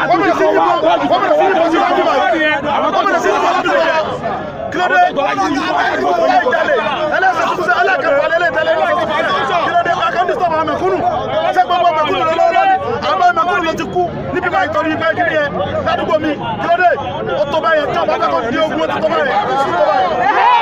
Wọ́n bẹ̀rẹ̀ sí ní bọ́, wọ́n bẹ̀rẹ̀ sí ní bọ́ sí wájú báyìí. Wọ́n bẹ̀rẹ̀ sí ní bọ́ ládùúgbò wa. Kí ló dé? Ẹ jalè. Ẹlẹ́sẹ̀ tuntun sẹ́ ẹlẹ́kẹ̀fà lélẹ̀ tẹ́lẹ̀. Kí ló dé? Akẹ́ disturb àwọn mẹ̀kúnnù. Ṣé gbogbo mẹ̀kúnnù ló lọ́wọ́ lọ́ní? Àwọn mẹ̀kúnnù ló ti kú níbi báyìí torí pé kí ni yẹn ládùúgbò mi. Kí ló dé? Ó tó báyẹn tí ọba fẹ́ kọ́ di ogun, ó ti tó báyẹn. Ó tó báyẹn.